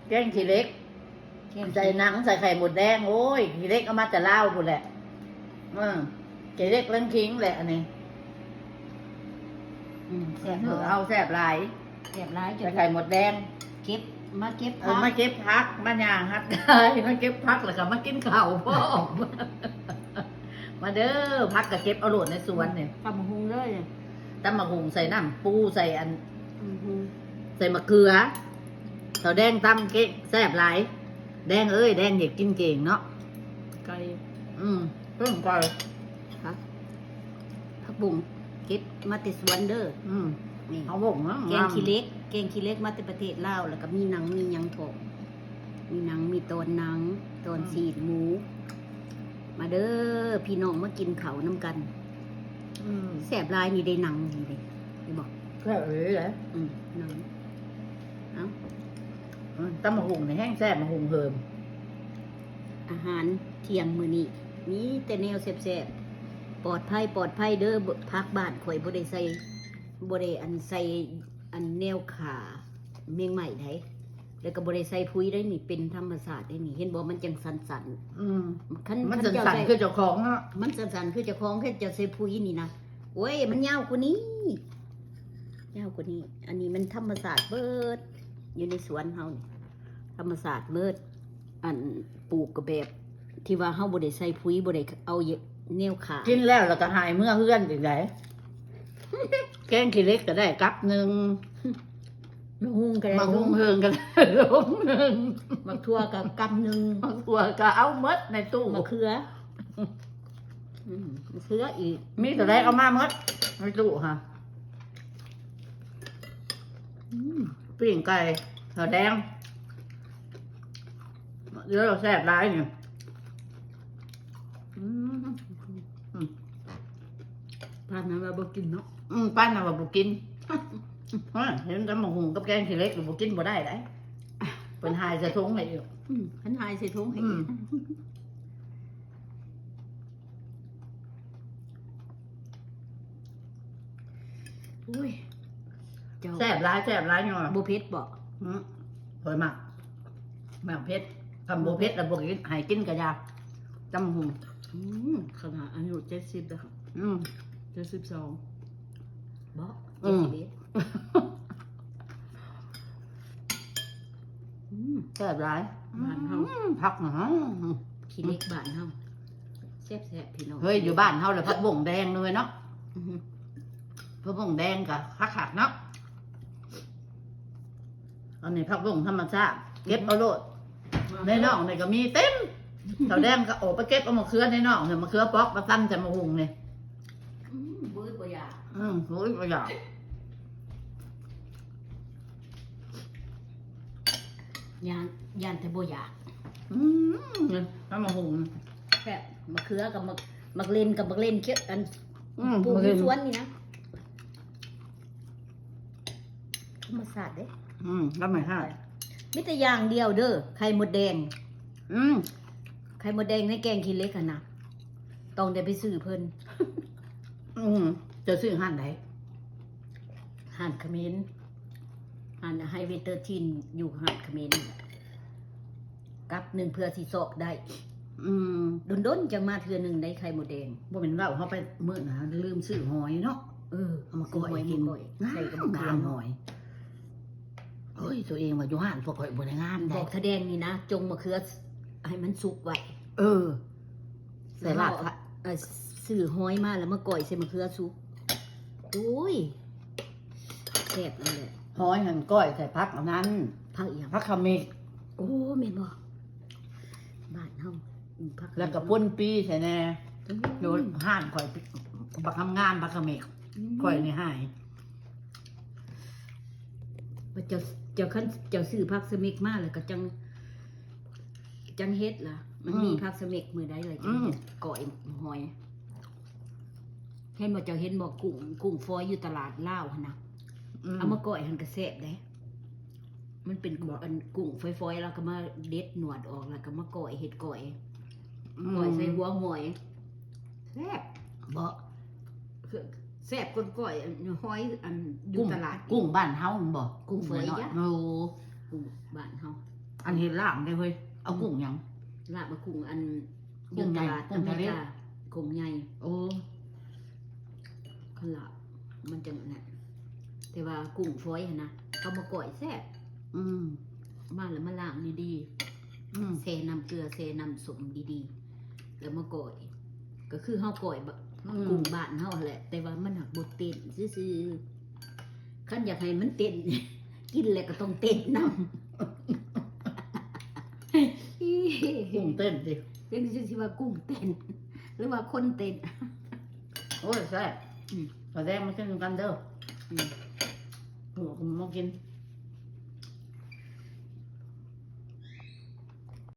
ແກງຂີ້ເຫຼັກ ແກງຂີ້ເຫຼັກ ໃສ່ໜັງ ໃສ່ໄຂ່ມົດແດງ. ໂອ້ຍ ຂີ້ເຫຼັກເອົາມາແຕ່ລາວພຸ້ນແຫຼະ. ອື ຂີ້ເຫຼັກເລື່ອງຄິງແຫຼະອັນນີ້. ອື ແຊບ ເອີ ເອົາແຊບຫຼາຍ ແຊບຫຼາຍ. ໃສ່ໄຂ່ມົດແດງ ເກັບ ມາເກັບ ເອີ ຜັກ ມາເກັບຜັກ ມາຍ່າງຮັດກາຍ ມາເກັບຜັກ ແລ້ວກໍມາກິນເຂົ້າພ້ອມ. ມາເດີ ຜັກກໍເກັບເອົາໂລດໃນສວນນີ້. ອື ຕຳບັກຫຸ່ງເລີຍ ຕຳບັກຫຸ່ງໃສ່ນ້ຳປູ ໃສ່ອັນ ອື ໃສ່ໝາກເຂືອ ເຂົ້າແດງຕຳເກັ່ງ ແຊບຫຼາຍ. ແດງເອີຍ ແດງຢາກກິນເກັ່ງເນາະ ໄກ່ ອື ເພິ່ງກ່ອນ. ຜັກ ຜັກບຸ້ງເກັບມາແຕ່ສວນເດີ. ອື ນີ້ ເອົາບົ້ງນະ ແກງຂີ້ເຫຼັກ ແກງຂີ້ເຫຼັກມາແຕ່ປະເທດລາວ ແລ້ວກໍມີໜັງມີຫຍັງພ້ອມ ມີໜັງ ມີຕອນໜັງ ຕອນ ອື ຊີ້ນໝູ. ມາເດີ ພີ່ນ້ອງມາກິນເຂົ້ານຳກັນ. ອື ແຊບຫຼາຍນີ້ເດ້ ໜັງນີ້ເດ້ ເຫັນບໍ່? ແຊບເລີຍ. ອື ໜັງ ເອົາ ອື ຕຳບັກຫຸ່ງນີ້ແຮງແຊບ ບັກຫຸ່ງເຫີມ. ອາຫານທ່ຽງມື້ນີ້ມີແຕ່ແນວແຊບໆ ປອດໄພ ປອດໄພເດີ. ຜັກບ້ານຂ້ອຍບໍ່ໄດ້ໃສ່ ບໍ່ໄດ້ອັນໃສ່ອັນແນວຂ້າແມງໄມ້ໃດ ແລ້ວກໍບໍ່ໄດ້ໃສ່ປຸ໋ຍໃດນີ້ ເປັນທຳມະຊາດໃດນີ້. ເຫັນບໍ່? ມັນຈັ່ງສັນໆ. ອື ຄັນ ມັນ ຄັນເຈົ້າ ສັນໆ ຄືເຈົ້າຂອງເນາະ ມັນສັນໆ ຄືເຈົ້າຂອງ. ຄັນເຈົ້າໃສ່ປຸ໋ຍນີ້ນະ ໂອ້ຍ ມັນຍາວກວ່ານີ້ ຍາວກວ່ານີ້. ອັນນີ້ມັນທຳມະຊາດເບີດ ຢູ່ໃນສວນເຮົານີ້ ທຳມະຊາດເບີດ. ອັນ ປູກກໍແບບທີ່ວ່າເຮົາບໍ່ໄດ້ໃສ່ປຸ໋ຍ ບໍ່ໄດ້ເອົາແນວຂ້າ ກິນແລ້ວ ແລ້ວກໍຫາຍເມືອເຮືອນອີກໃດ. ແກງຂີ້ເຫຼັກກໍໄດ້ກັບໜຶ່ງ ໝາກຫຸ່ງກໍໄດ້ ໝາກຫຸ່ງເຫິງກໍໄດ້ຖົງໜຶ່ງ ໝາກຖົ່ວກໍກັບໜຶ່ງ ໝາກຖົ່ວກໍເອົາໝົດໃນຕູ້ ໝາກເຂືອ ອື ເຄືອອີກ ມີເທົ່າໃດເອົາມາໝົດໃນຕູ້ຫັ້ນ. ອື ປີ້ງໄກ່ ເຂົ້າແດງ ເດີ ແຊບຫຼາຍນີ້. ອື ອື ປານນັ້ນວ່າບໍ່ກິນເນາະ. ອື ປານນັ້ນວ່າບໍ່ກິນ. ເຫັນຕຳບັກຫຸ່ງກັບແກງຂີ້ເຫຼັກ ບໍ່ກິນບໍ່ໄດ້ໃດ ເພິ່ນຫາຍໃສ່ຖົງໃຫ້ອີກ. ອື ເພິ່ນຫາຍໃສ່ຖົງໃຫ້ອີກ. ອື ໂອ້ຍ ເຈົ້າ ແຊບຫຼາຍ ແຊບຫຼາຍ ຍ້ອນ ບໍ່ເຜັດບໍ? ຫື ຂ້ອຍມັກ ມັກເຜັດ. ຄັນບໍ່ເຜັດແລ້ວບໍ່ກິນ ໃຫ້ກິນກະຢ່າ ຕຳບັກຫຸ່ງ. ອື ຂະໜາດອາຍຸເຈັດສິບແລ້ວ ອື ເຈັດສິບສອງ ບໍ? ອື ເຈັດສິບເອັດ. ອື ແຊບຫຼາຍ ບ້ານເຮົາ ອື ຜັກນະ ຂີ້ເຫຼັກບ້ານເຮົາ ແຊບໆ ພີ່ນ້ອງ. ເຮີ້ຍ ຢູ່ບ້ານເຮົາລະຜັກບົ້ງແດງເລີຍເນາະ. ອື ຜັກບົ້ງແດງກະຄັກໆ ເນາະ. ອັນນີ້ຜັກບົ້ງທຳມະຊາດ ເກັບເອົາໂລດ ໃນໜອງນີ້ກໍມີເຕັມ. ສາວແດງກໍອອກໄປເກັບເອົາມະເຂືອໃນໜອງນີ້ ມະເຂືອປອກມາຕຳໃສ່ໝາກຫຸ່ງນີ້. ອື ບໍ່ອຶດບໍ່ຢາກ ອື ບໍ່ອຶດບໍ່ຢາກ. ຢ້ານ ຢ້ານແຕ່ບໍ່ຢາກ. ອື ຕຳໝາກຫຸ່ງແຊບ ມະເຂືອກັບໝາກ ໝາກເລັ່ນກັບໝາກເລັ່ນ ອັນ ອື ປູກຢູ່ສວນນີ້ນະ ທຳມະຊາດເດ້. ອື ທຳມະຊາດ ມີແຕ່ຢ່າງດຽວເດີ ໄຂ່ມົດແດງ. ອື ໄຂ່ມົດແດງໃນແກງຂີ້ເຫຼັກຫັ້ນນະ ຕ້ອງໄດ້ໄປຊື້ເພິ່ນ. ອື ເຈົ້າຊື້ຮ້ານໃດ? ຮ້ານຂະເໝນ ຮ້ານໄຮເວເຕີທີນ ຢູ່ຮ້ານຂະເໝນ ກັບໜຶ່ງເພື່ອຊິຊອກໄດ້. ອື ດົນໆ ຈັ່ງມາເທື່ອໜຶ່ງໄດ້ໄຂ່ມົດແດງ. ບໍ່ແມ່ນເວົ້າ ເຮົາໄປມື້ນັ້ນລືມຊື້ຫອຍເນາະ. ເອີ ເອົາມາກ້ອຍກິນ ໃສ່ກັບໝາກຫອຍ. ໂອ້ຍ ຕົວເອງວ່າຢູ່ຮ້ານພວກຂ້ອຍບໍ່ໄດ້ງາມໃດ. ບອກທະແດງນີ້ນະ ຈົ່ງມະເຂືອໃຫ້ມັນສຸກໄວ້. ເອີ ໃສ່ລາບ ເອີ ຊື້ຫອຍມາແລ້ວມາກ້ອຍໃສ່ມະເຂືອສຸກ. ໂອ້ຍ ແຊບນັ້ນແຫຼະ. ຫອຍຫັ້ນກ້ອຍໃສ່ຜັກອັນນັ້ນ ຜັກອີ່ຫຍັງ? ຜັກຂະເໝກ. ໂອ້ ແມ່ນບໍ່? ບ້ານເຮົາ ອືມ ຜັກຂະເໝກ ແລ້ວກໍປົນປີໃສ່ແດ່. ອືມ ຢູ່ຮ້ານຂ້ອຍບັກງາມໆ ຜັກຂະເໝກ. ອືມ ຂ້ອຍນີ້ໃຫ້ ວ່າເຈົ້າ ເຈົ້າ ຄັນເຈົ້າຊື້ຜັກຂະເໝກມາແລ້ວກໍຈັ່ງ ຈັ່ງເຮັດລະ ມັນມີ ອືມ ຜັກສະເໝັກມື້ໃດລະ ອືມ ຈັ່ງເຮັດກ້ອຍຫອຍ. ເຫັນບໍ່ ເຈົ້າເຫັນບໍ່ ກຸ້ງ ກຸ້ງຝອຍຢູ່ຕະຫຼາດລາວຫັ້ນນະ ອືມ ເອົາມາກ້ອຍຫັ້ນກະແຊບເດ້. ມັນເປັນ ບໍ່ ອັນ ກຸ້ງຝອຍໆ ແລ້ວກໍມາເດັດໜວດອອກ ແລ້ວກໍມາກ້ອຍ ເຮັດກ້ອຍ ອືມ ກ້ອຍໃສ່ຫົວຫອຍ ແຊບ. ບໍ່ ຄື ແຊບກວ່າກ້ອຍ ອັນ ຫອຍ ອັນ ຢູ່ ກຸ້ງ ຕະຫຼາດ ກຸ້ງບ້ານເຮົາແມ່ນບໍ່? ກຸ້ງຝອຍ ກຸ້ງນ້ອຍໆ ໂອ້ ກຸ້ງບ້ານເຮົາ. ອັນເຮັດລາບເດ້ເຮີ້ຍ ເອົາ ອືມ ກຸ້ງຫຍັງ? ລາບເອົາກຸ້ງອັນ ກຸ້ງໃຫຍ່ ຢູ່ຕະຫຼາດ ກຸ້ງທະເລ ອາເມລິກາ ກຸ້ງໃຫຍ່. ໂອ້ ຄັນລາບມັນຈັ່ງນັ້ນ ແຕ່ວ່າກຸ້ງຝອຍຫັ້ນນະ ເອົາມາກ້ອຍແຊບ. ອືມ ມາແລ້ວມາລ້າງດີໆ ອືມ ແຊ່ນ້ຳເກືອ ແຊ່ນ້ຳສົ້ມດີໆ ແລ້ວມາກ້ອຍ ກໍຄືເຮົາກ້ອຍບະ ອືມ ກຸ້ງບ້ານເຮົາຫັ້ນແຫຼະ ແຕ່ວ່າມັນຫາກບໍ່ເຕັ້ນຊື່ໆ. ຄັນຢາກໃຫ້ມັນເຕັ້ນ ກິນແລ້ວກໍຕ້ອງເຕັ້ນນຳ. ກຸ້ງເຕັ້ນຕິ ຈັ່ງຊິວ່າກຸ້ງເຕັ້ນ ຫຼືວ່າຄົນເຕັ້ນ. ໂອ້ຍ ແຊບ. ອືມ ປາແດງມາກິນນຳກັນເດີ. ອືມ ເອົາມາກິນ.